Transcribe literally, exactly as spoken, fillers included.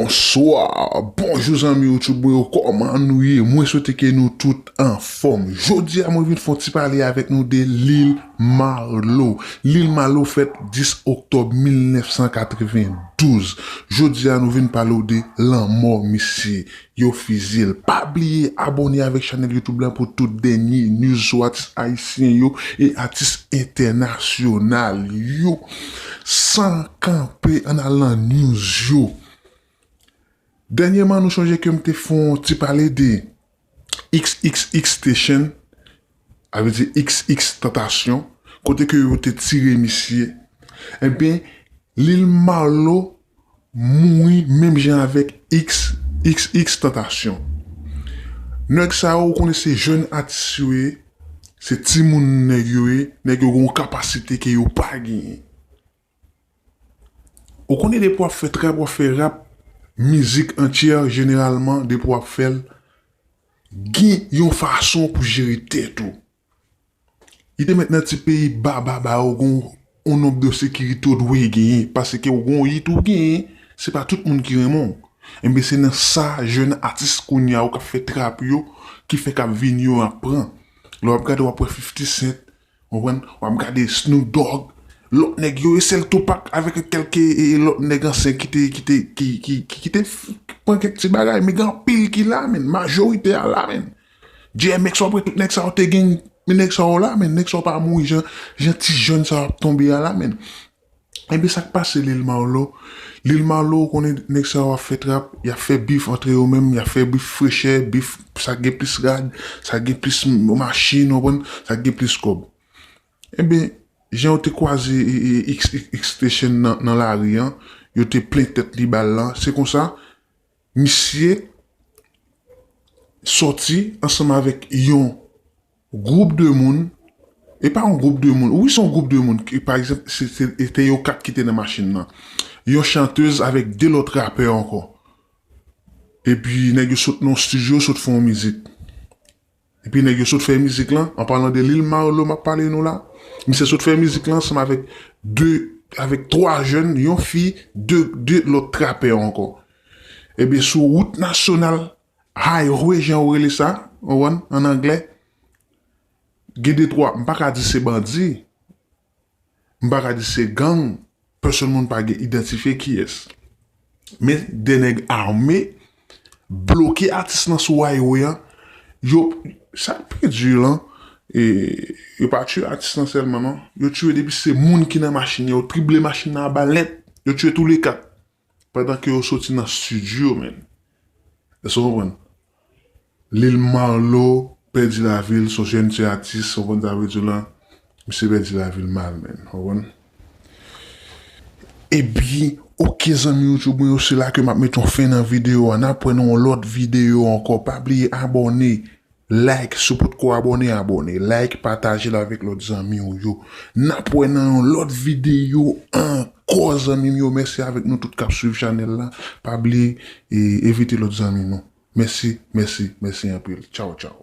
Bonswa, bonjou zanmi YouTube mwen yo, kòman nou ye? Mwen swete ke nou tout anfòm. Jodi a mwen vin fè yon ti pale avèk nou de Lil Marlo. Lil Marlo fèt dis oktòb mil nèf san katrevendouz. Jodi a nou vin pale w de lanmò misye. Yo fiziye l. Pa bliye abòne avèk chanèl YouTube la pou tout dènye news sou atis ayisyen yo e atis entènasyonal yo. San kanpe, ann al nan news yo. Dènyèman, nou sonje ke m te fè yon ti pale de X X X Station, sa vle di X X Tantasyon, kote ke yo te tire misye. Ebyen, Lil Marlo mouri menm jan avèk X X X Tantasyon. Nèg sa yo, ou konnen se jèn atis yo ye, se timoun nèg yo ye, nèg yo gen yon kapasite ke yo pa genyen. Ou konnen depi w ap fè trap, w ap fè rap, mizik antyè, jeneralman, depi w ap fè l, gen yon fason pou jere tèt ou. Li te mèt nan ti peyi baba ba yo, gen yon nonb de sekirite w dwe genyen, paske w gen yon hit ou genyen, se pa tout moun ki renmen w. Enben, se nan sa jèn atis kounye a yo k ap fè trap yo, ki fè k ap vin yo ap pran. Lè w ap gade, w ap wè fifty Cent, w konprann? W ap gade Snoop Dogg, lòt nèg yo, e sèl Tupac avèk kèlke e, e lòt nèg ansyen ki te, ki te, ki, ki, ki, ki te f-, pran kèk ti bagay, men gen anpil ki la, men majorite a la, men. D M X, w ap wè tout nèg sa yo te gen, men nèg sa yo la, men nèg sa yo pa mouri jan, jan ti jèn sa yo ap tonbe a la, men. Enben, sa k pase Lil Marlo? Lil Marlo, ou konnen nèg sa yo ap fè trap, y ap fè bif antre yo menm, y ap fè bif frechè, bif sa gen plis rad, sa gen plis m-, machin, ou konprann, sa gen plis kòb. Enben, jan yo te kwaze e, e, X X X Station nan, nan lari an, yo te plen tèt li bal lan, se konsa, misye sòti ansanm avèk yon gwoup de moun, e pa yon gwoup de moun, wi, se yon gwoup de moun, ki, pa egzanp, se, se, se te yo kat ki te nan machin nan. Yon chantèz avèk de lòt rapè ankò. Epi, nèg yo sot nan yon estidyo, sot fè yon mizik. Epi, nèg yo sot fè mizik lan, an palan de Lil Marlo, m ap pale nou la. Misye sot fè mizik lan ansanm avèk de, avèk twa jèn, yon fi, de, de lòt trapè ankò. Ebyen, sou wout nasyonal, highway, jan yo rele sa, ou konprann, an anglè, gen de twa, m pa ka di se bandi, m pa ka di se gang, pèsonn moun pa gen idantifye kiyès. Men de nèg ame bloke atis lan sou highway an. Yo, sa k pi di lan, e, yo pa tiye atis lan sèlman, non. Yo tiye depi se moun ki nan machin, yo trible machin nan a bal nèt. Yo tiye tou le kat. Pandan ke yo soti nan estidyo, men. Èske w konprann? Lil Marlo pèdi lavi l, se yon jèn ti atis, w konprann sa vle di la? Misye pèdi lavi l mal, men. W konprann? Ebyen, oke, zanmi YouTube mwen yo, se la ke m ap mete yon fen nan videyo a. N ap wè nan yon lòt videyo ankò. Pa bliye abòne, like, si w potko abòne, abòne, like, pataje l avèk lòt zanmi w yo. N ap wè nan yon lòt videyo ankò, zanmi m yo. Mèsi avèk nou tout k ap swiv chanèl la. Pa bliye, e, envite lòt zanmi nou. Mèsi, mèsi, mèsi anpil. Tchaw, tchaw.